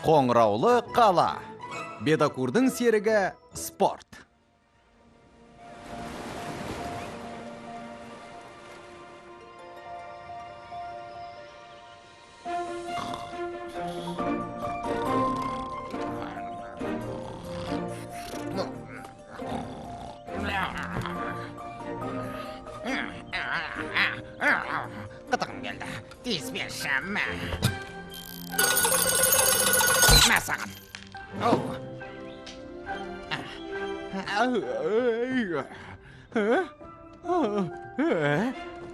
Қоңыраулы қала. Бедакурдың серігі спорт. Қытығым келді. Тиіспеші, мә. Мә саған. Оу.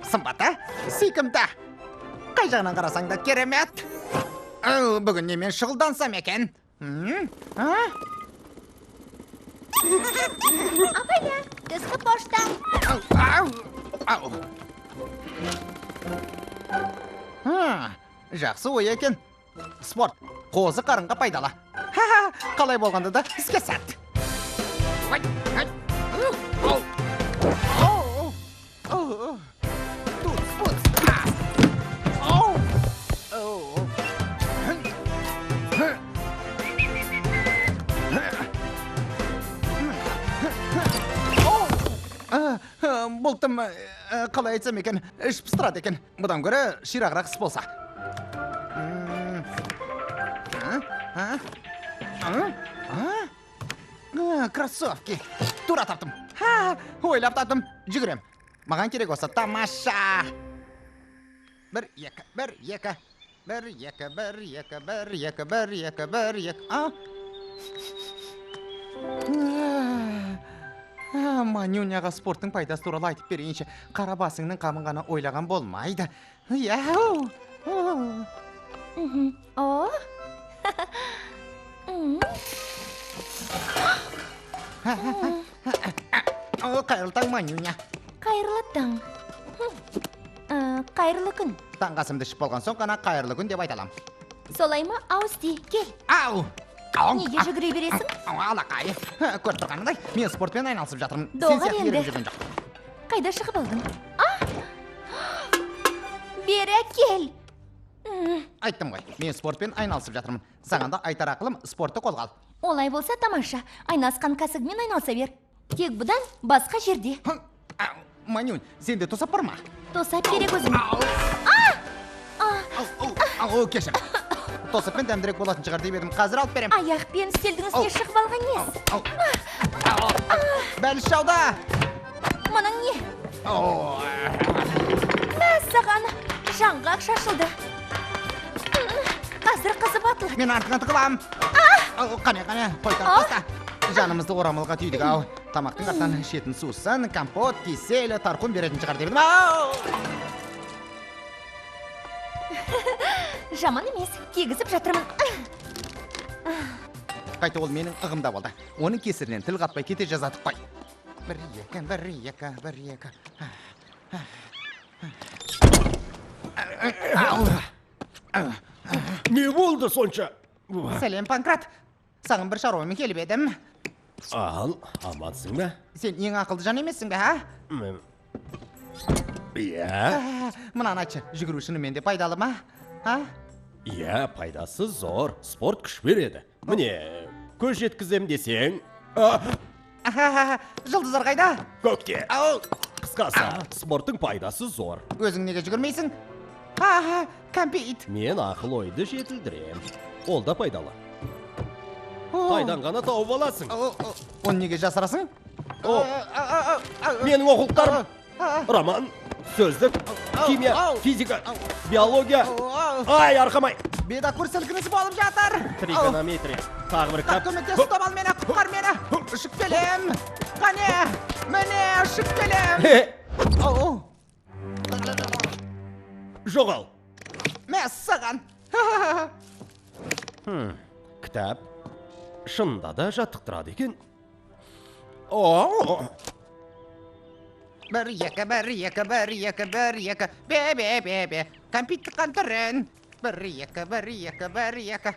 Сымбаты, сүйкімді. Қай жағынан қарасаң да керемет. Бүгін немен шұғылдансам екен? А? Апайда, түскі пошта. Ау, ау, ау. Жақсы ой екен. Спорт қозы қарынға пайдалы. Ха-ха, қалай болғанда да іске сәт. Ой, ай, ау, ау, ау, тут, тут, а, ау, ау. Бұл тым, қалай айтсам екен, іш пыстырады екен. Бұдан гөрі ширағырақ іс болса. Кроссовки. Тура таптым. Ха, ойлап таптым. Жүгірем. Маған керек осы тамаша. Бір, екі, бір, екі. Бір, екі, бір, екі, бір, екі, бір, екі, бір, екі. А? Манюняға спорттың пайдасы туралы айтып берейінші. Қара басыңның қамын ғана ойлаған болмайды. Яу! О? Қайырлы таң, Манюня. Қайырлы таң. Қайырлы күн. Таңғы асымды ішіп болған соң ғана қайырлы күн деп айта аламын. Солай ма? Ауыз ти, кел. Ау! Неге жүгіре бересің? Алақай. Көріп тұрғаныңдай, мен спортпен айналысып жатырмын. Сен Доғар сияқты енді. еріп жүрген жоқ. Қайда шығып алдың? А? Бері кел. Айттым ғой, мен спортпен айналысып жатырмын. Саған да айтар ақылым, спортты қолға ал. Олай болса тамаша. Айналысқан кәсібімен айналыса бер. Тек бұдан басқа жерде. Манюнь, сенде тосап бар ма? Тосап керек өзім. Ау, кешір. Тосаппен дәмдірек болатын шығар деп едім. Қазір алып берем. Аяқпен үстелдің үстіне шығып алған несі? Бәліш жауда. Мұның не? Мәссаған, жаңғақ шашылды. Қазір қызып атылады. Мен артыңа тығылам. Қане, қане, қой таста. Жанымызды орамалға түйдік ау. Тамақтың артынан ішетін сусын, компот, кисель, тарқун беретін шығар деп едім. Ау! Жаман емес, кигізіп жатырмын. Қайта ол менің ығымда болды. Оның кесірінен тіл қатпай кете жаздадық қой. Бір, екі, бір, екі, бір, екі. Не болды сонша? Сәлем, Панкрат. Саған бір шаруамен келіп едім. Ал, амансың ба? Сен ең ақылды жан емессің бе, а? Иә. Мынаны айтшы, жүгіру шынымен де пайдалы ма? А? Иә, пайдасы зор. Спорт күш береді. Міне, көз жеткізем десең. Жұлдыздар қайда? Көкте. Ау. Қысқасы, спорттың пайдасы зор. Өзің неге жүгірмейсің? Кәмпит. Мен ақыл ойды жетілдірем. Ол да пайдалы. Қайдан ғана тауып аласың? Оны неге жасырасың? Менің оқулықтарым. Роман, сөздік, химия, физика, биология. Ай, арқамай. Бедакур сілкінісі болып жатыр. Тригонометрия. Тағы бір кітап. Көмектес, ұстап ал мені, құтқар мені. Ұшып келем. Қане, міне, ұшып келем. Жоғал. Мәссаған. Кітап шынында да жаттықтырады екен. Бір, екі, бір, екі, бір, екі, бір, екі. Бе, бе, бе, бе. Кәмпит тұтқан түрін. Бір, екі, бір, екі, бір, екі.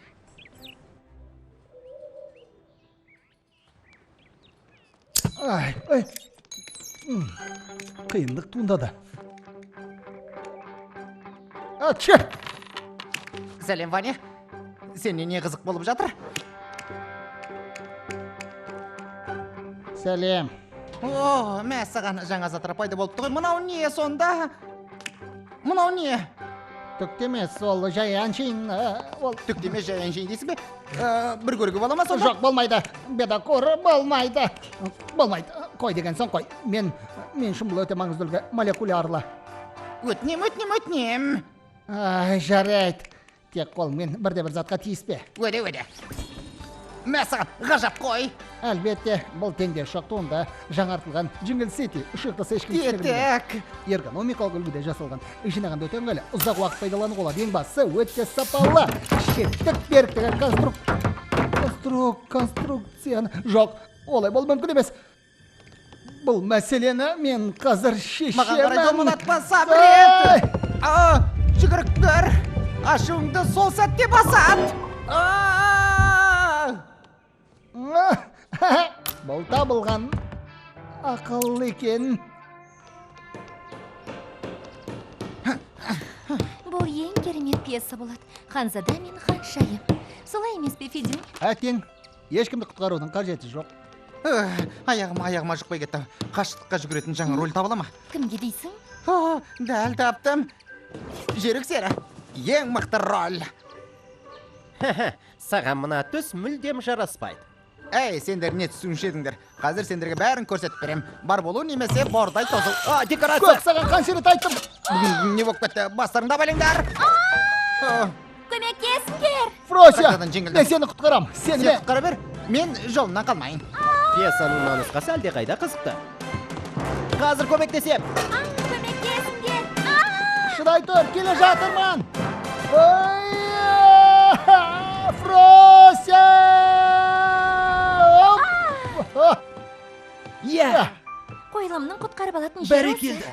Ай, ай. Қиындық туындады. Ачы! Сәлем, Ваня. Сенен не қызық болып жатыр? Сәлем. О, мәссаған, жаңа заттар пайда болыпты ғой. Мынау не сонда? Мынау не? Түк те емес, ол жай әншейін, ол... Түк те емес, жай әншейін дейсің бе? Бір көруге бола ма сонда? Жоқ, болмайды. Бедокур, болмайды. Болмайды. Қой деген соң қой. Мен үшін бұл өте маңызды үлгі, молекулярлы. Өтінем, өтінем, өтінем. Ай, жарайды. Тек қолыңмен бірде-бір затқа тиіспе. Өде, өде. Мәссаған, ғажап қой. Әлбетте, бұл теңдесі жоқ туынды жаңартылған Jingle City ұшықтысы ешкім түсінігінде. Кетік. Эргономикалық үлгіде жасалған. Жинағанда өте ыңғайлы, ұзақ уақыт пайдалануға болады. Ең бастысы өте сапалы. Шеттік беріктігі конструкцияны. Жоқ, олай болу мүмкін емес. Бұл мәселені мен қазір шешемін. Маған қарай домалатпа, Сабрет. Жүгіріп көр. Ашуыңды сол сәтте басады. Бұл табылған ақыл екен. Бұл ең керемет пьеса болады. Ханзада мен ханшайым. Солай емес пе, Федюнь? Әттең, ешкімді құтқарудың қажеті жоқ. Аяғыма жұқпай кетті. Қашықтыққа жүгіретін жаңа роль табыла ма? Кімге дейсің? Дәл таптым. Жүйрік сері. Ең мықты роль. Саған мына түс мүлдем жараспайды. Әй, сендер не түсінші едіңдер? Қазір сендерге бәрін көрсетіп берем. Бар болу немесе бордай тозу. А, декорация! Көк, саған қанша рет айттым. Бүгін не болып кетті? Бастарыңды абайлаңдар! Көмектесіңдер! Фрося, Қайтадан жеңілдім. мен сені құтқарам. Сен Сен құтқара бер, мен жолымнан қалмайын. Пьесаның мына нұсқасы әлдеқайда қызықты. Қазір көмектесем. Көмектесіңдер! Шыдай тұр, келе жатырмын. Ой, Фрося! Иә! Қойылымның құтқарып алатын жері осы. Бәрекелді!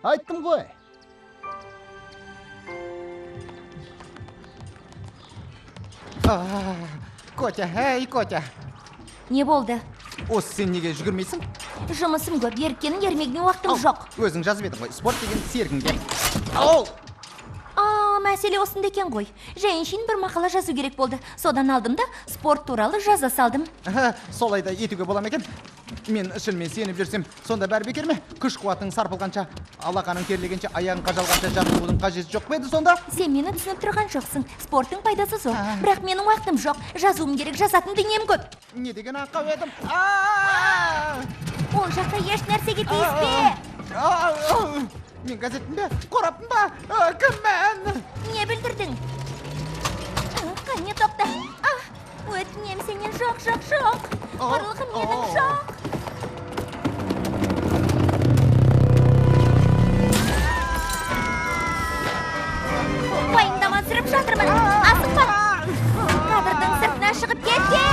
Айттым ғой. Котя, әй, Котя. Не болды? Осы сен неге жүгірмейсің? Жұмысым көп, еріккеннің ермегіне уақытым жоқ. Өзің жазып едің ғой, спорт деген серігіңде. Ау! Мәселе осында екен ғой. Жайыншин бір мақала жазу керек болды. Содан алдым да спорт туралы жаза салдым. Солай да етуге бола ма екен? Мен шынымен сеніп жүрсем, сонда бәрі бекер ме? Күш қуатың сарпылғанша, алақаның терлегенше, аяғың қажалғанша жаттығудың қажеті жоқ па еді сонда? Сен мені түсініп тұрған жоқсың. Спорттың пайдасы зор. Бірақ менің уақытым жоқ. Жазуым керек, жазатын дүнием көп. Не деген аңқау едім? Ол жақта еш нәрсеге тиіспе. Мен газеттің бе? Қораптың ба? Кіммін? Не білдірдің? Қане тоқта. Өтінем сенен, жоқ, жоқ, жоқ. Құрылғым менің жоқ. Уайымдама, түсіріп жатырмын. Асықпа. Кадрдың сыртына шығып кетпе.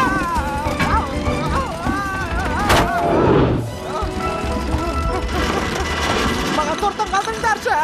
Маған торттан қалдыңдаршы.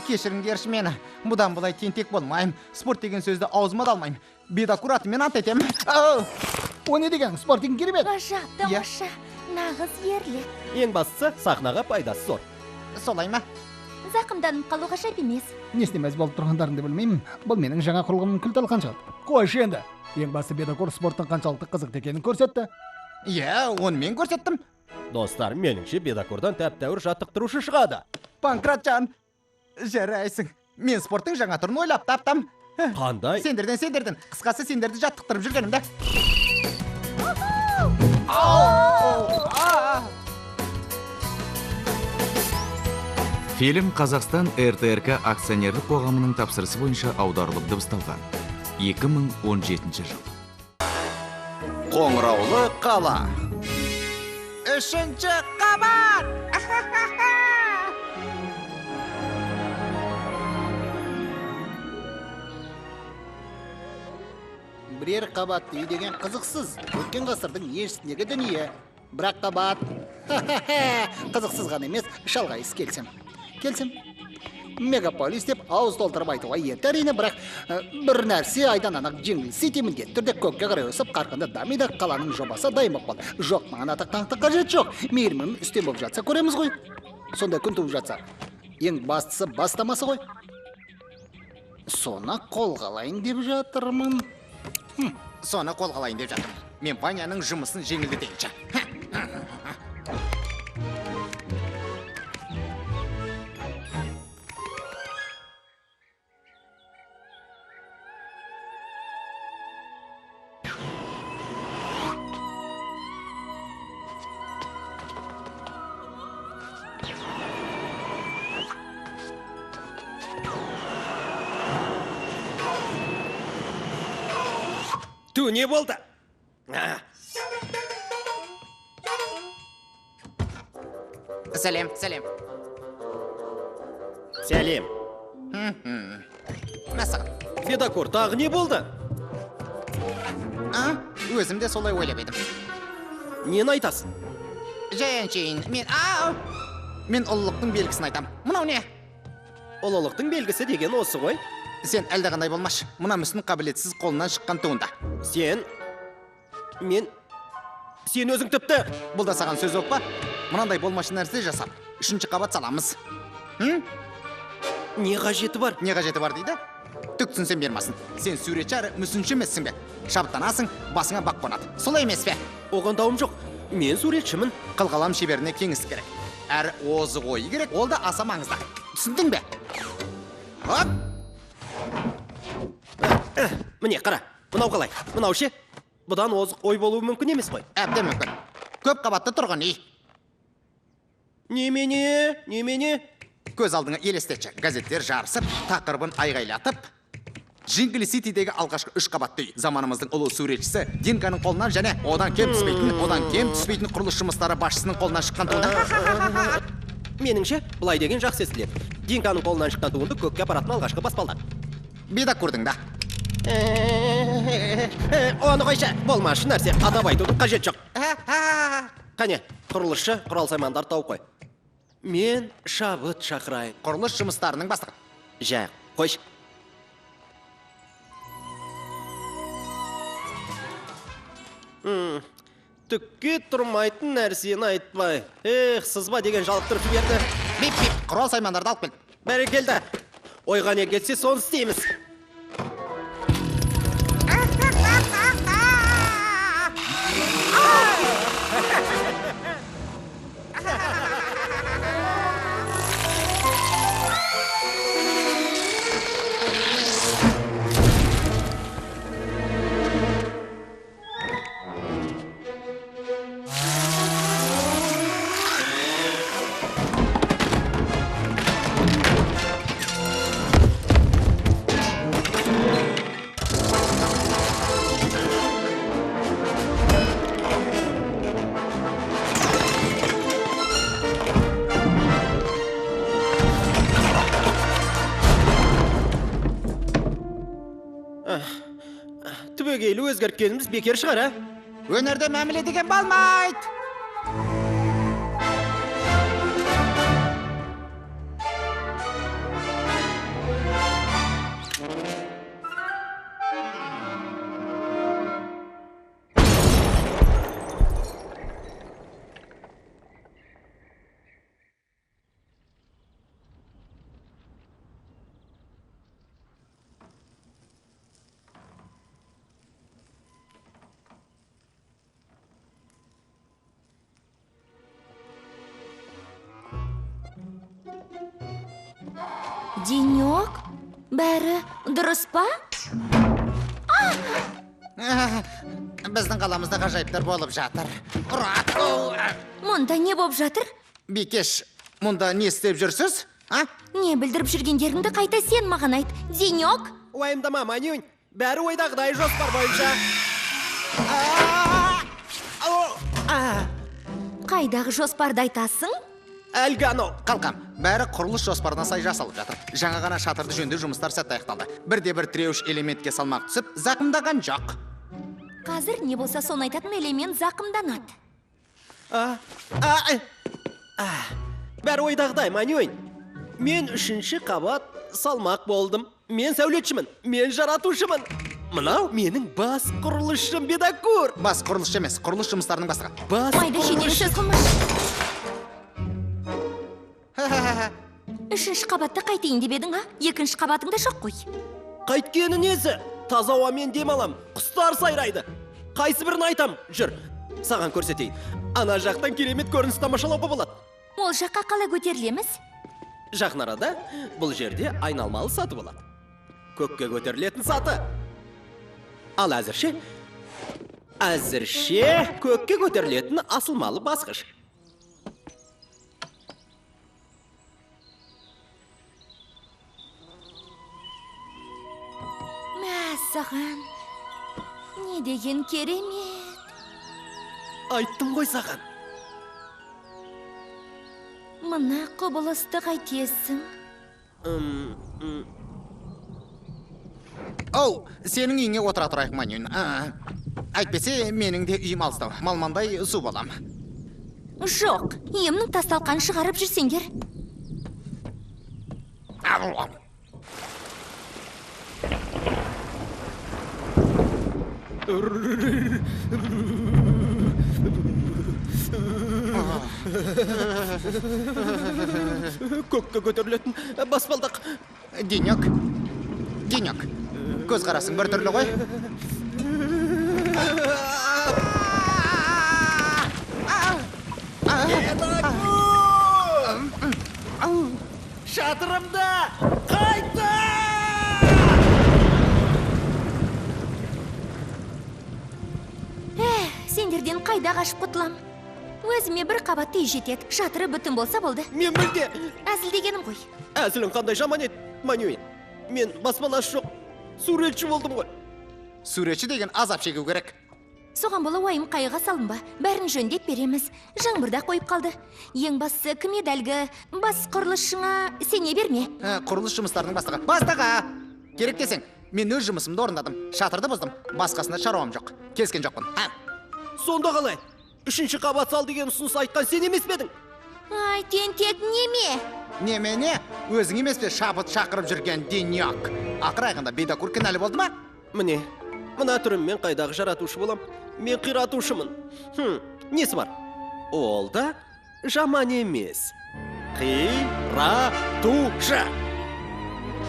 Кешіріңдерші мені. Бұдан бұлай тентек болмаймын. Спорт деген сөзді аузыма да алмаймын. Бедокур атымен ант етемін. О, не деген спорт деген керемет. Ғажап, тамаша, нағыз ерлік. Ең бастысы, сахнаға пайдасы зор. Солай ма? Зақымданып қалу ғажап емес. Несіне мәз болып тұрғандарыңды білмеймін. Бұл менің жаңа құрылғымның күл талқан шығар. Қойшы енді. Ең басты бедокур спорттың қаншалықты қызықты екенін көрсетті. Иә, оны мен көрсеттім. Достар, меніңше бедокурдан тәп-тәуір жаттықтырушы шығады. Панкратжан, жарайсың. Мен спорттың жаңа түрін ойлап таптым. Қандай? Сендерден, сендерден. Қысқасы сендерді жаттықтырып жүргенімді. Фильм Қазақстан РТРК акционерлік қоғамының тапсырысы бойынша аударылып дыбысталған. 2017 жыл. Қоңыраулы қала. Үшінші қабат! Бірер қабатты үй деген қызықсыз. Өткен ғасырдың еншісіндегі дүние. Бірақ қабат. Қызықсыз ғана емес, шалғайсыз келсем. Келсем. Мегаполис деп ауыз толтырып айтуға ерте әрине, бірақ бір нәрсе айдан анық Джингл Сити міндетті түрде көкке қарай өсіп, қарқынды дамиды, қаланың жобасы дайын болып қалды. Жоқ, маған атақ даңқтың қажеті жоқ. Мейірімім үстем болып жатса көреміз ғой. Сондай күн туып жатса. Ең бастысы бастамасы ғой. Соны қолға алайын деп жатырмын. Соны қолға алайын деп жатырмын. Мен Ваняның жұмысын жеңілдетейінші. Ту, не болды? Сәлем, сәлем. Сәлем. Мәссаған. Бедокур, тағы не болды? Өзім де солай ойлап едім. Нені айтасың? Жай әншейін, мен мен ұлылықтың белгісін айтам. Мынау не? Ұлылықтың белгісі деген осы ғой. Сен әлдеқандай болмашы. Мына мүсін қабілетсіз қолынан шыққан туынды. Сен, мен, сен өзің тіпті. Бұл да саған сөз болып па? Мынандай болмашы нәрсе жасап, 3-ші қабат саламыз. Не қажеті бар? Не қажеті бар дейді? Түк түсінсем бермасын. Сен суретші әрі мүсінші емессің бе? Шабыттанасың, басыңа бақ қонады. Солай емес пе? Оған дауым жоқ. Мен суретшімін. Қылқалам шеберіне кеңістік керек. Әрі озық ойы керек, ол да аса маңызды. Түсіндің бе? Оп! Міне, қара. Мынау қалай? Мынау ше? Бұдан озық ой болуы мүмкін емес қой. Әбден мүмкін. Көп қабатты тұрғын үй. Немене? Немене? Көз алдыңа елестетші. Газеттер жарысып, тақырыбын айғайлатып, Джингл Ситидегі алғашқы 3 қабатты үй. Заманымыздың ұлы суретшісі Динканың қолынан және одан кем түспейтін, құрылыс жұмыстары басшысының қолынан шыққан туынды. Меніңше, былай деген жақсы естіледі. Динканың қолынан шыққан туынды көкке апаратын алғашқы баспалдақ. Бедокурдың да. Оны қойшы, болмашы нәрсе, атап айтудың қажеті жоқ. Қане, құрылысшы құрал-саймандарды тауып қой. Мен шабыт шақырайын. Құрылыс жұмыстарының бастығы. Жә, қойшы. Түкке тұрмайтын нәрсені айтпай. Эх, сызба деген жалықтырып жіберді. Бип-бип, құрал-саймандарды алып кел. Бәрекелді. Ойға не келсе, соны істейміз. Түбегейлі өзгерткеніміз бекер шығар, ә? Өнерде мәміле деген болмайды. Денек, бәрі дұрыс па? Біздің қаламызда ғажайыптар болып жатыр. Ұрат! Мұнда не болып жатыр? Бикеш, мұнда не істеп жүрсіз? Не білдіріп жүргендеріңді қайта сен маған айт. Денек! Уайымдама, Манюнь, бәрі ойдағыдай жоспар бойынша. Қайдағы жоспарды айтасың? Әлгі анау. Қалқам, бәрі құрылыс жоспарына сай жасалып жатыр. Жаңа ғана шатырды жөндеу жұмыстары сәтті аяқталды. Бірде бір тіреуіш элементке салмақ түсіп, зақымдаған жоқ. Қазір не болса соны айтатын элемент зақымданады. Бәрі ойдағыдай, Манюнь. Мен 3-ші қабат салмақ болдым. Мен сәулетшімін, мен жаратушымын. Мынау менің бас құрылысшым Бедокур. Бас құрылысшы емес, құрылыс жұмыстарының бастығы. Бас Майда шенеунік сөз қылмашы. 3-ші қабатты қайтейін деп едің, а? 2-ші қабатыңда жоқ қой. Қайткені несі? Таза ауамен демалам, құстар сайрайды. Қайсы бірін айтам? Жүр, саған көрсетейін. Ана жақтан керемет көрініс тамашалауға болады. Ол жаққа қалай көтерілеміз? Жақын арада бұл жерде айналмалы саты болады. Көкке көтерілетін саты. Ал әзірше көкке көтерілетін асылмалы басқыш. Мәссаған, не деген керемет. Айттым ғой саған. Мына құбылысты қайтесің? Оу, сенің үйіңе отыра тұрайық, Манюнь. Әйтпесе, менің де үйім алыстау. Малмандай су болам. Жоқ, үйімнің тас-талқанын шығарып жүрсеңдер. Көкке көтерілетін баспалдақ. Денек, Денек, көзқарасың бір түрлі ғой. Шатырымда қайта! Сендерден қайда қашып құтылам? Өзіме бір қабатты үй жетеді. Шатыры бүтін болса болды. Мен мүлде әзілдегенім ғой. Әзілің қандай жаман еді, Манюнь. Мен баспанасы жоқ суретші болдым ғой. Суретші деген азап шегу керек. Соған бола уайым қайғыға салынба. Бәрін жөндеп береміз. Жаңбыр да қойып қалды. Ең бастысы кім еді әлгі? Бас құрылысшыңа сене берме. Құрылыс жұмыстарының бастығы. Бастығы! Керек десең, мен өз жұмысымды орындадым. Шатырды бұздым. Басқасында шаруам жоқ. Келіскен жоқпын. Сонда қалай? 3-ші қабат сал деген ұсыныс айтқан сен емес пе едің? Ай, тентек неме? Немене? Өзің емес пе шабыт шақырып жүрген Денек? Ақыр аяғында Бедокур кінәлі болды ма? Міне, мына түріммен қайдағы жаратушы болам? Мен қиратушымын. Несі бар? Ол да жаман емес. Қиратушы.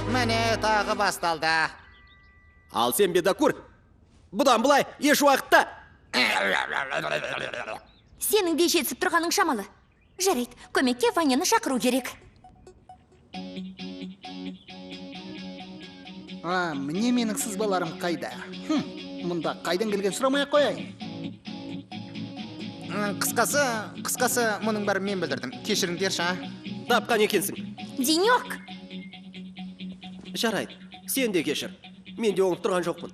Міне тағы басталды. Ал сен, Бедокур, бұдан былай еш уақытта. Сенің де жетісіп тұрғаның шамалы. Жарайды, көмекке Ваняны шақыру керек. Міне менің сызбаларым қайда? Мұнда қайдан келген сұрамай қояйын. Қысқасы, мұның бәрін мен білдірдім. Кешіріңдерші, а? Тапқан екенсің. Денек! Жарайды, сен де кешір. Мен де оңып тұрған жоқпын.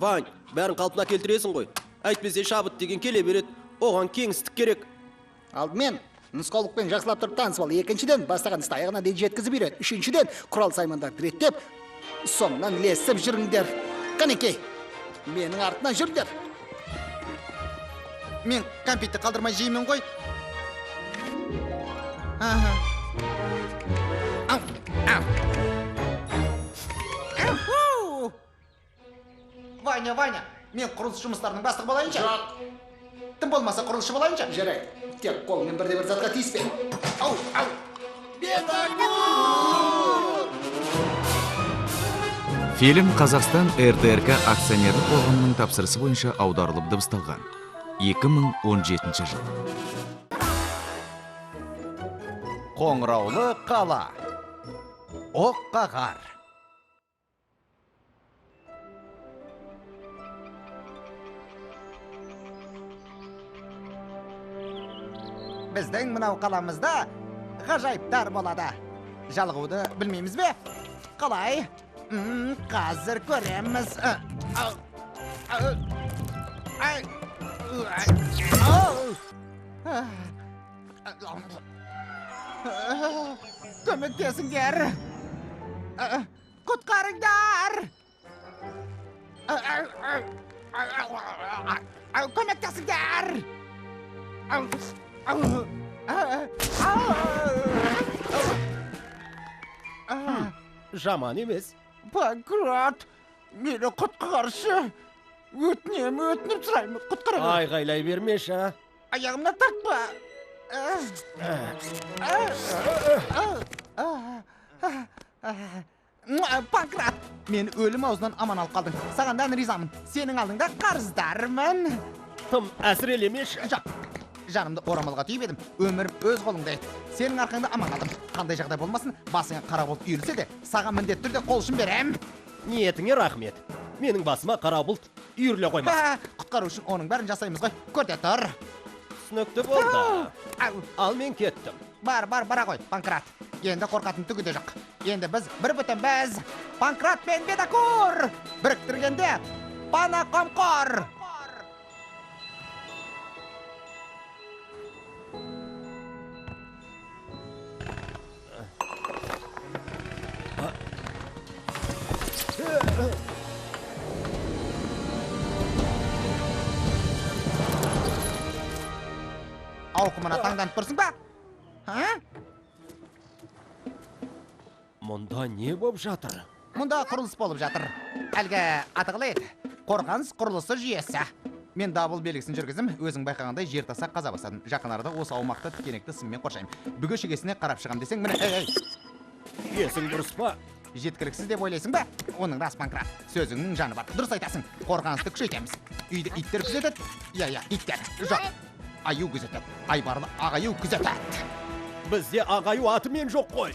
Вань, бәрін қалпына келтіресің ғой. Әйтпесе шабыт деген келе береді. Оған кеңістік керек. Алдымен нұсқаулықпен жақсылап тұрып танысып ал. Екіншіден, бастаған істі аяғына дейін жеткізіп үйрен. Үшіншіден, құрал саймандарды реттеп, соңынан ілесіп жүріңдер. Қанекей, менің артынан жүріңдер. Мен кәмпитті қалдырмай жеймін ғой. Ваня, Ваня, мен құрылыс жұмыстарының бастығы болайыншы? Жоқ. Тым болмаса құрылысшы болайыншы? Жарайды, тек қолыңмен бірде-бір затқа тиіспе. Ау, ау. Бедокур! Фильм Қазақстан РТРК акционерлік қоғамының тапсырысы бойынша аударылып дыбысталған. 2017 жыл. Қоңыраулы қала. Оқ қағар. Біздің мынау қаламызда ғажайыптар болады. Жалығуды білмейміз бе? Қалай? Қазір көреміз. Көмектесіңдер! Құтқарыңдар! Көмектесіңдер! Жаман емес. Панкрат, мені құтқаршы. Өтінем, өтініп сұраймын, құтқара гөр. Айғайлай бермеші, а? Аяғымнан тартпа. Панкрат, мен өлім аузынан аман алып қалдың. Саған да ризамын. Сенің алдыңда қарыздармын. Тым әсірелемеші. Жоқ, жанымды орамалға түйіп едім. Өмірім өз қолыңда еді. Сенің арқаңда аман қалдым. Қандай жағдай болмасын, басыңа қара бұлт үйірілсе де, саған міндетті түрде қол ұшын берем. Ниетіңе рахмет. Менің басыма қара бұлт үйіріле қоймас. Құтқару үшін оның бәрін жасаймыз ғой. Көрде тұр. Түсінікті болды. Ал мен кеттім. Бар, бар, бара ғой, Панкрат. Енді қорқатын түгі де жоқ. Енді біз бір бүтінбіз. Панкрат пен Бедакур. Біріктіргенде пана қамқор. Ауқымына таңданып тұрсың ба? Мұнда не боп жатыр? Мұнда құрылыс болып жатыр. Әлгі аты қалай еді? Қорғаныс құрылысы жүйесі. Мен дабыл белгісін жүргіздім, өзің байқағандай жер таса қаза бастадым. Жақын арада осы аумақты тікенекті сыммен қоршаймын. Бүге шегесіне қарап шығам десең, міне, ей, ей. Есің дұрыс па? Жеткіліксіз деп ойлайсың ба? Оның рас, Панкрат. Сөзіңнің жаны бар. Дұрыс айтасың. Қорғанысты күшейтеміз. Үйді иттер күзетеді. Иә, иә, иттер. Жоқ. Аю күзетеді. Айбарлы ақ аю күзетеді. Бізде ақ аю атымен жоқ қой.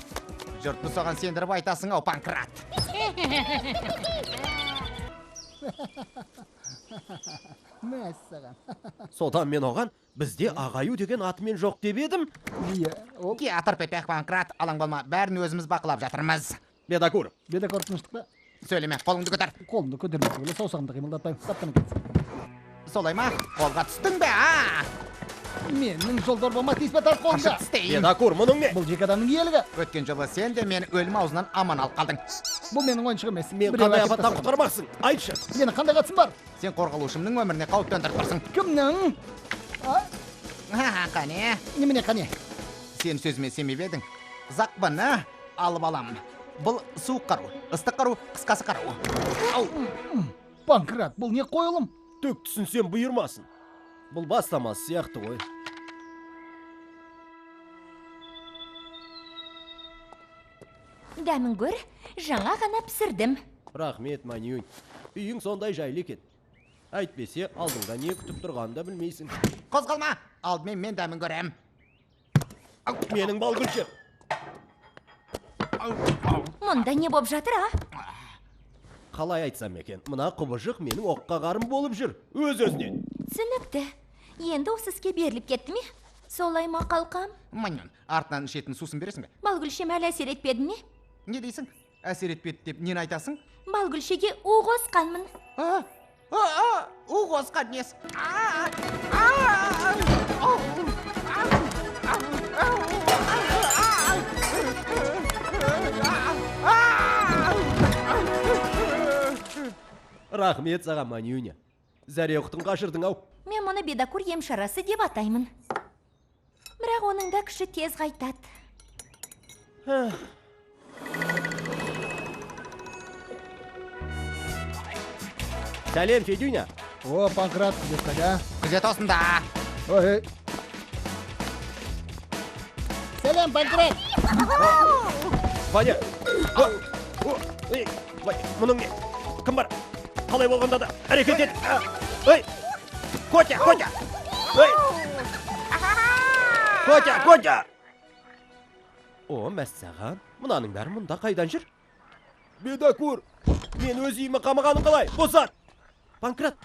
Жұртты соған сендіріп айтасың ау, Панкрат. Мәссаған. Содан мен оған бізде ақ аю деген атымен жоқ деп едім. Иә, ол Ке, атырп етпе, Панкрат. Алаң болма, бәрін өзіміз бақылап жатырмыз. Бедакур. Бедакур тыныштық па? Сөйлеме, қолыңды көтер. Қолымды көтермек түгілі, саусағымды қимылдатпаймын. Тапқан екенсің. Солай ма? Қолға түстің бе, а? Менің жолдорбама тиіспе, тарт қолыңды. Қашып тістейін. Бедакур, мұның не? Бұл жеке адамның иелігі. Өткен жолы сен де мені өлім аузынан аман алып қалдың. Бұл менің ойыншығым емес. Мен Біреу қандай әкеп апаттан тастаған. құтқармақсың? Айтшы. Менің қандай қатысым бар? Сен қорғалушымның өміріне қауіп төндіріп тұрсың. Кімнің? А? Қане? Немене қане? Сен сөзіме сенбеп едің. Зақпаны алып алам. Бұл суық қару, ыстық қару, қысқасы қару. Ау! Панкрат, бұл не қойылым? Түк түсінсем бұйырмасын. Бұл бастамасы сияқты ғой. Дәмін көр, жаңа ғана пісірдім. Рахмет, Манюнь. Үйің сондай жайлы екен. Әйтпесе, алдыңда не күтіп тұрғанын да білмейсің. Қозғалма! Алдымен мен дәмін көрем. Менің балгүлшем. Мұнда не боп жатыр, а? Қалай айтсам екен, мына құбыжық менің оққа қарым болып жүр, өз-өзінен. Түсінікті. Енді осы іске беріліп кетті ме? Солай ма, қалқам? Манюнь, артынан ішетін сусын бересің бе? Балгүлшем әлі әсер етпеді ме? Не дейсің? Әсер етпеді деп нені айтасың? Балгүлшеге у қосқанмын. У қосқан несі? Рахмет саған, Манюня. Зәре құтын қашырдың ау. Мен мұны Бедакур ем шарасы деп атаймын. Бірақ оның да күші тез қайтады. Сәлем, Федюня. О, Панкрат, күзет қайда? Күзет осында. Ой. Сәлем, Панкрат. Ваня. Ей, Ваня, мұның не? Кім бар? Қалай болғанда да әрекет ет. Ей! Котя, Котя! Ей! Котя, Котя! О, мәссаған, мынаның бәрі мұнда қайдан жүр? Бедакур, мен өз үйіме қамағаным қалай? Босат! Панкрат,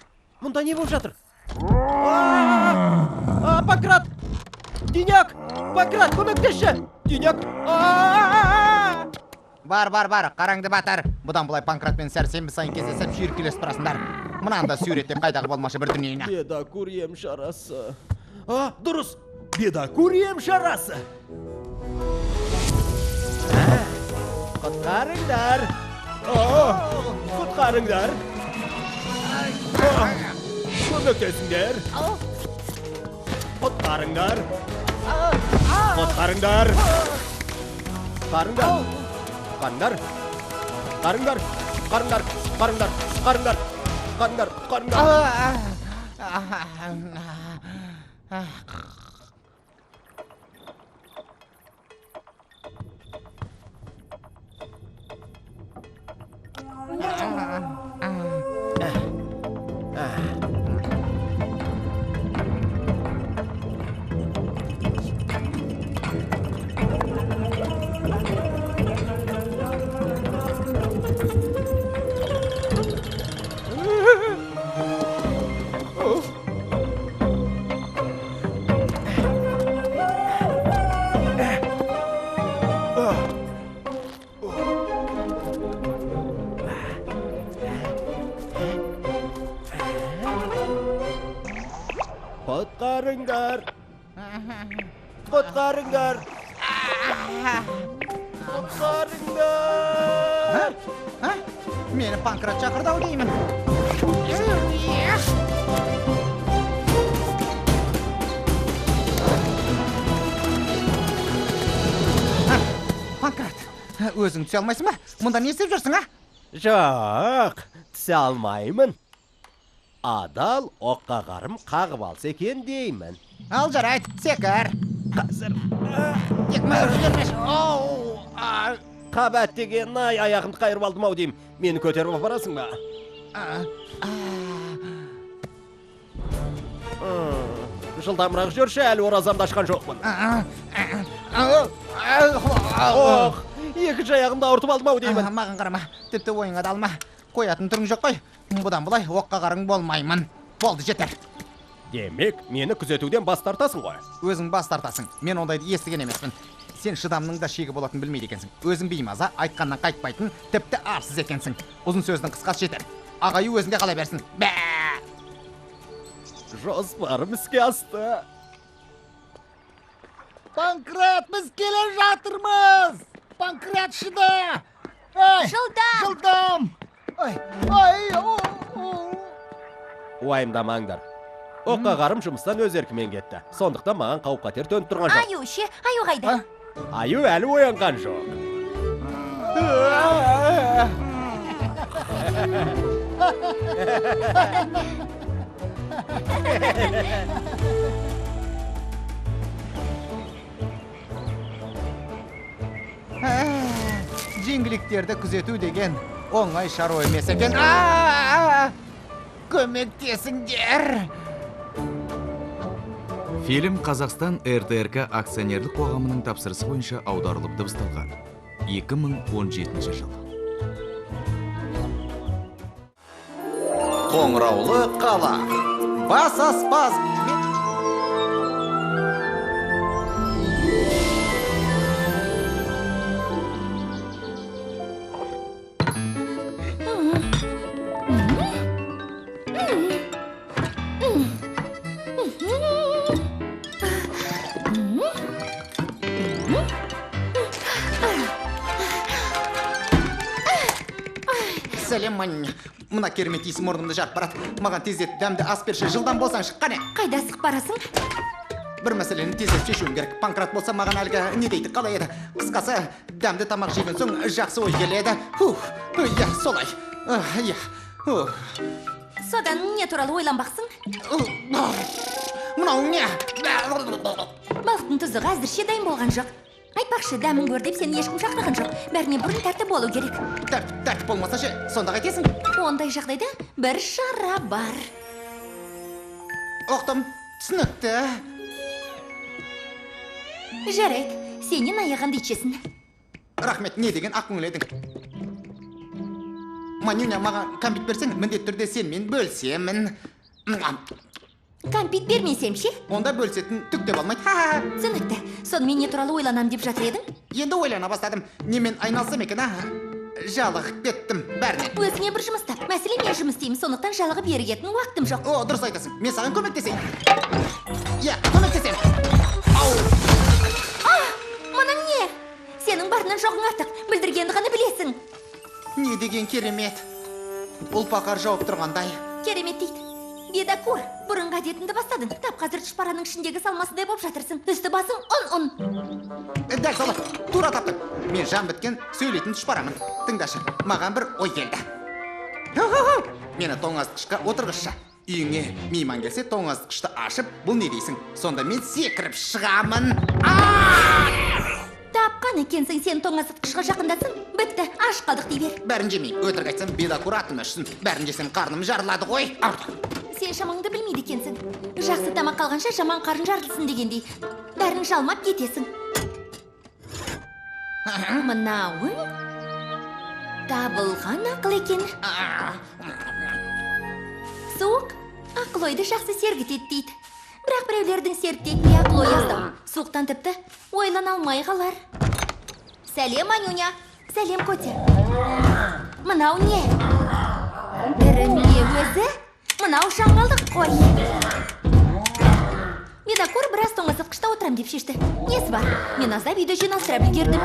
мұнда не болып жатыр? Панкрат! Деняк! Панкрат, көмектесші! Деняк! Бар, бар, бар, қараңды батыр. Бұдан былай Панкратпен сәрсенбі сайын кездесіп шүйіркелесіп тұрасыңдар. Мынаны да суреттеп қайдағы болмашы бір дүниені. Бедакур ем шарасы. А, дұрыс! Бедакур ем шарасы! Құтқарыңдар! Құтқарыңдар! Көмектесіңдер! Құтқарыңдар! Құтқарыңдар! Құтқарыңдар! Құтқарыңдар! Құтқарыңдар! Құтқарыңдар! Құтқарыңдар! Құтқарыңдар! Құтқарыңдар! Құтқарыңдар! Құтқарыңдар! Құтқарыңдар! Құтқарыңдар! Мені Панкрат шақырды ау деймін. Панкрат, өзің түсе алмайсың ба? Мұнда не істеп жүрсің, а? Жоқ, түсе алмаймын. Адал оққағарым қағып алса екен деймін. Ал жарайды, секір. Қазір. Қабат деген ай, аяғымды қайырып алдым ау деймін. Мені көтеріп апарасың ба? Жылдамырақ жүрші, әлі оразамды ашқан жоқпын. Ох, екінші аяғымды ауыртып алдым ау деймін. Маған қарама, тіпті ойыңа да алма. Қоятын түрің жоқ қой. Бұдан былай оққағарың болмаймын. Болды, жетер. Демек, мені күзетуден бас тартасың ғой. Өзің бас тартасың. Мен ондайды естіген емеспін. Сен шыдамның да шегі болатын білмейді екенсің. Өзің беймаза, айтқаннан қайтпайтын, тіпті арсыз екенсің. Ұзын сөздің қысқасы жетер. Ағайы өзінде қала берсін. Бә! Жоспарым іске асты. Панкрат, біз келе жатырмыз! Панкрат, шыда! Жылдам! Жылдам! Ай, ай, о, о. Уайымдамаңдар. Оққағарым жұмыстан өз еркімен кетті. Сондықтан маған қауіп-қатер төніп тұрған жоқ. Аю ше, аю қайда? Аю әлі оянған жоқ. Жеңгіліктерді күзету деген оңай шаруа емес екен. Көмектесіңдер! Фильм Қазақстан РТРК акционерлік қоғамының тапсырысы бойынша аударылып дыбысталған. 2017 жыл. Қоңыраулы қала. Бас аспаз. Сәлем, Манюня. Мына керемет иіс мұрнымды жарып барады. Маған тездет дәмді ас берші, жылдам болсаңшы, қане. Қайда асығып барасың? Бір мәселені тездетіп шешуім керек. Панкрат болса маған әлгі не дейді, қалай еді? Қысқасы, дәмді тамақ жеген соң жақсы ой келеді. Фух, иә, солай. Иә. Содан не туралы ойланбақсың? Мынау не? Балықтың тұзығы әзірше дайын болған жоқ. Айтпақшы, дәмін көр деп сені ешкім шақырған жоқ. Бәріне бұрын тәртіп болу керек. Тәртіп болмаса ше, сонда қайтесің? Ондай жағдайда бір шара бар. Ұқтым, түсінікті. Жарайды, сенен аяғанды ичесін. Рахмет, не деген ақ көңіл едің. Манюня, маған кәмпит берсең, міндетті түрде сенімен бөлісемін. Кәмпит бермесем ше? Онда бөлісетін түк те болмайды. Түсінікті. Сонымен не туралы ойланам деп жатыр едің? Енді ойлана бастадым. Немен айналсам екен, а? Жалығып кеттім бәрінен. Өзіңе бір жұмыс тап. Мәселен, мен жұмыс істеймін, сондықтан жалығып ерігетін уақытым жоқ. О, дұрыс айтасың. Мен саған көмектесейін. Иә, көмектесемін. Ау! Мұның не? Сен Сенің барынан жоғың артық, бүлдіргенді ғана білесің. Не деген керемет. Ұлпа қар жауып тұрғандай. Керемет дейді. Бедакур, бұрынғы әдетіңді бастадың. Тап қазір тұшпараның ішіндегі салмасындай боп жатырсың. Үсті басың ұн-ұн. Дәл солай, тура таптың. Мен жан біткен сөйлейтін тұшпарамын. Тыңдашы, маған бір ой келді. Мені тоңазытқышқа отырғызшы. Үйіңе мейман келсе, тоңазытқышты ашып, бұл не дейсің? Сонда мен секіріп шығамын. Тапқан екенсің, сен тоңазытқышқа жақындасың. Бітті, аш қалдық дей бер. Бәрін жемеймін. Өтірік айтсам, бедакур атым өшсін. Бәрін жесем, қарным жарылады ғой. Сен шамаңды білмейді екенсің. Жақсы тамақ қалғанша жаман қарын жарылсын дегендей. Бәрін жалмап кетесің. Мынауың табылған ақыл екен. Суық ақыл ойды жақсы сергітеді дейді. Бірақ біреулердің серттетіне ақыл ой аздау. Суықтан тіпті ойлана алмай қалар. Сәлем, Манюня. Сәлем, Котя. Мынау не? Бірі ме өзі? Мынау жаңалық қой. Бедакур біраз тоңазытқышта отырам деп шешті. Несі бар? Мен аздап үйді жинастыра үлгердім.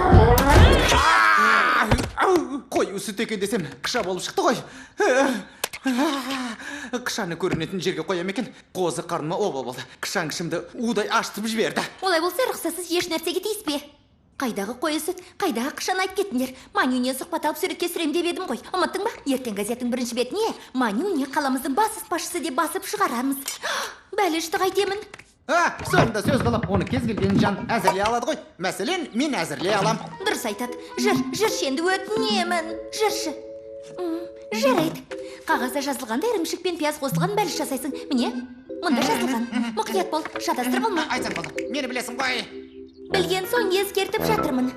Қою сүт екен десем, қыша болып шықты ғой. Қышаны көрінетін жерге қоям екен. Қозы қарныма оба болды. Қышаң ішімді удай ашытып жіберді. Олай болса, рұқсатсыз еш нәрсеге тиіспе. Қайдағы қою сүт, қайдағы қышаны айтып кетіңдер. Манюня сұхбат алып суретке түсірем деп едім ғой. Ұмыттың ба? Ертең газеттің бірінші бетіне Манюня қаламыздың бас аспазшысы деп басып шығарамыз. Бәлішті қайтемін. Соңында сөз қылып, оны кез келген жан әзірлей алады ғой. Мәселен, мен әзірлей алам. Дұрыс айтады. Жыр, жыршы енді өтінемін. Жыршы. Жарайды. Қағазда жазылғанда ірімшік пен пияз қосылған бәліш жасайсың. Міне, мұнда жазылған. Мұқият бол, шатастырып алма. Айтсам болды. Мені білесің ғой. Білген соң ескертіп жатырмын.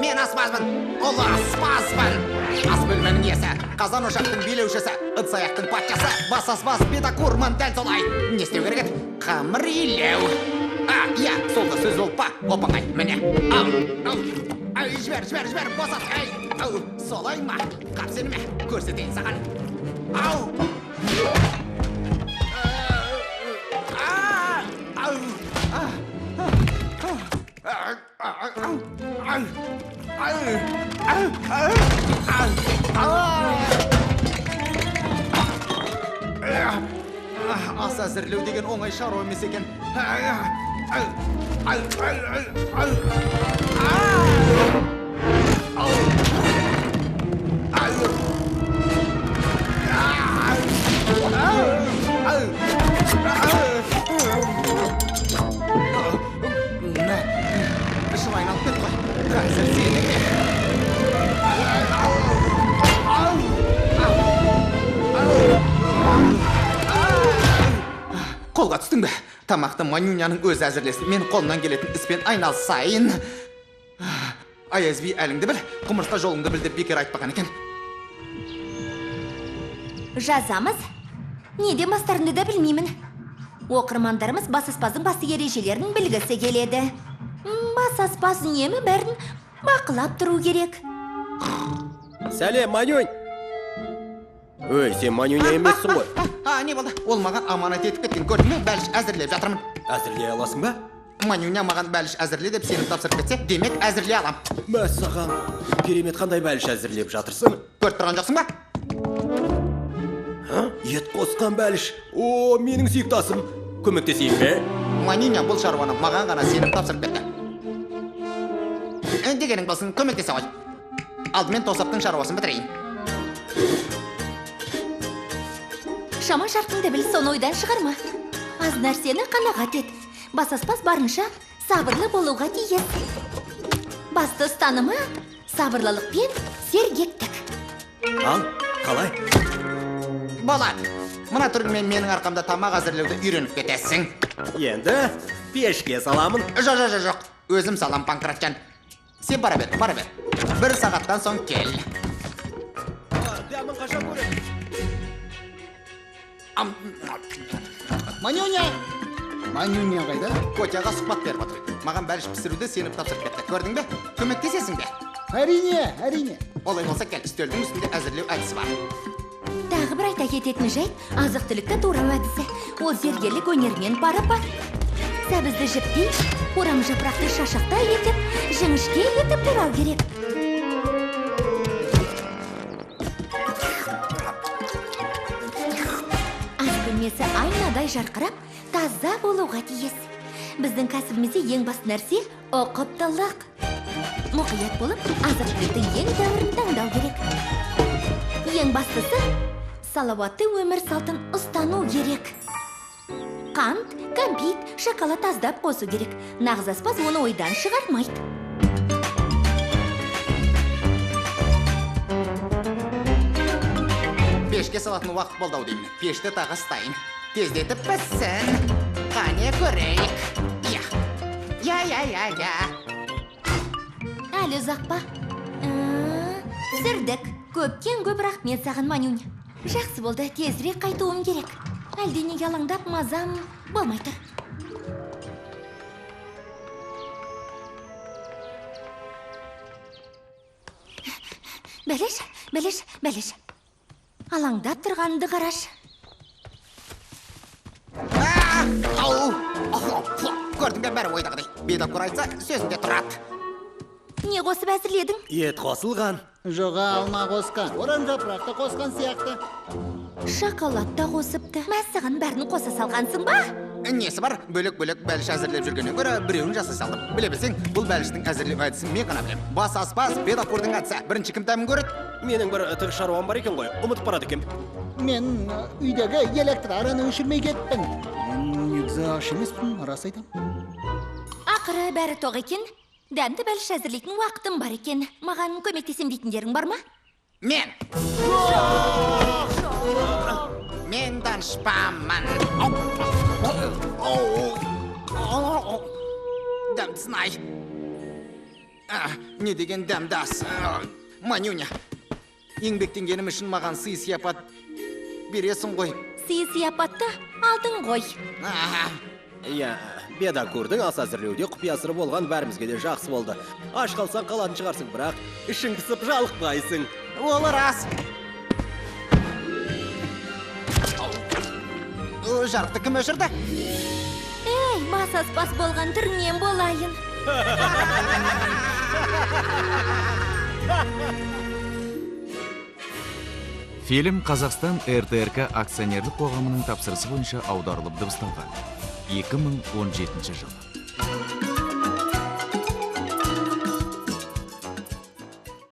Мен аспазбын, ұлы аспазбын. Ас бөлменің иесі, қазан ошақтың билеушісі, ыдыс аяқтың патшасы, бас аспаз Бедакурмын, дәл солай. Не істеу керек еді? Қамыр илеу. Иә, сол да сөз болып па? Оп-оңай, міне. Ау, ау, ау, жібер, жібер, жібер, босат. Ай, ау, солай ма? Қап сені ме? Көрсетейін саған. Ау! Ас әзірлеу деген оңай шаруа емес екен. Ішім айналып кетті ғой. Қазір сені ме? Қолға түстің бе? Тамақты Манюняның өзі әзірлесін. Мен қолымнан келетін іспен айналысайын. Аяз би әліңді біл, құмырсқа жолыңды біл деп бекер айтпаған екен. Жазамыз. Неден бастарымды да білмеймін. Оқырмандарымыз бас аспаздың басты ережелерін білгісі келеді. Бас аспаз үнемі бәрін бақылап тұру керек. Сәлем, Манюнь. Өй, сен Манюня емессің ғой. Не болды? Ол маған аманат етіп кеткен, көрдің бе? Бәліш әзірлеп жатырмын. Әзірлей аласың ба? Манюня маған бәліш әзірле деп сеніп тапсырып кетсе, демек әзірлей алам. Мәссаған, керемет, қандай бәліш әзірлеп жатырсың? Көріп тұрған жоқсың ба? Ет қосқан бәліш. О, менің сүйікті асым. Көмектесейін бе? Манюня бұл шаруаны маған ғана сеніп тапсырып кетті. Дегенің болсын, көмектесе ғой. Алдымен тосаптың шаруасын бітірейін. Шама шарқыңды біл, соны ойдан шығарма. Аз нәрсені қанағат ет. Бас аспаз барынша сабырлы болуға тиіс. Басты ұстанымы сабырлылық пен сергектік. Ал, қалай? Болады. Мына түріңмен менің арқамда тамақ әзірлеуді үйреніп кетесің. Енді пешке саламын. Жоқ, жоқ, жоқ, жоқ. Өзім салам, Панкратжан. Сен бара бер, бара бер. 1 сағаттан соң кел. Дәмін қашан көрем? Манюня! Манюня қайда? Котяға сұхбат беріп отыр. Маған бәліш пісіруді сеніп тапсырып кетті. Көрдің бе? Көмектесесің бе? Әрине, әрине. Олай болса кел, үстелдің үстінде әзірлеу әдісі бар. Тағы бір айта кететін жайт, азық-түлікті турау әдісі. Ол зергерлік өнермен пара-пар. Сәбізді жіптей, орам жапырақты шашақтай етіп, жіңішке етіп турау керек. Ас бөлмесі айнадай жарқырап, таза болуға тиіс. Біздің кәсібімізде ең басты нәрсе ұқыптылық. Мұқият болып, азық-түліктің ең тәуірін таңдау керек. Ең бастысы, салауатты өмір салтын ұстану керек. Қант, кәмпит, шоколад аздап қосу керек. Нағыз аспаз оны ойдан шығармайды. Пешке салатын уақыт болды ау деймін. Пешті тағы ыстайын. Тездетіп піссін. Қане көрейік. Я. Я, я, я, я. Әлі ұзақ па? Пісірдік. Көптен көп рахмет саған, Манюнь. Жақсы болды, тезірек қайтуым керек. Әлденеге алаңдап мазам болмай тұр. Бәлеш, бәлеш, бәлеш. Алаңдап тұрғанды қараш. Ау! Көрдің бе, бәрі ойдағыдай. Бедокур айтса, сөзінде тұрады. Не қосып әзірледің? Ет қосылған. Жоға, алма қосқан. Орам жапырақты қосқан сияқты. Шоколад та қосыпты. Мәссаған, бәрін қоса салғансың ба? Несі бар? Бөлек-бөлек бәліш әзірлеп жүргеннен гөрі біреуін жасай салдым. Біле білсең, бұл бәліштің әзірлеу әдісін мен ғана білемін. Бас аспаз Бедокурдың әдісі. Бірінші кім дәмін көреді? Менің бір тығыз шаруам бар екен ғой. Ұмытып барады екенмін. Мен үйдегі электр араны өшірмей кеттім. Мен негізі аш емеспін, рас айтам. Ақыры бәрі тоқ екен. Дәмді бәліш әзірлейтін уақытым бар екен. Маған көмектесем дейтіндерің бар ма? Мен! Мен данышпанмын. Дәмдісін ай. Не деген дәмді ас. Манюня, еңбектенгенім үшін маған сый-сияпат бересің ғой. Сый-сияпатты алдың ғой. Иә, Бедокурдың ас әзірлеуде құпия сыры болған бәрімізге де жақсы болды. Аш қалсаң қалатын шығарсың, бірақ ішің пысып жалықпайсың. Ол рас. Жарықты кім өшірді? Ей, бас аспаз болған түрінен болайын. Фильм Қазақстан РТРК акционерлік қоғамының тапсырысы бойынша аударылып дыбысталған. 2017 жыл.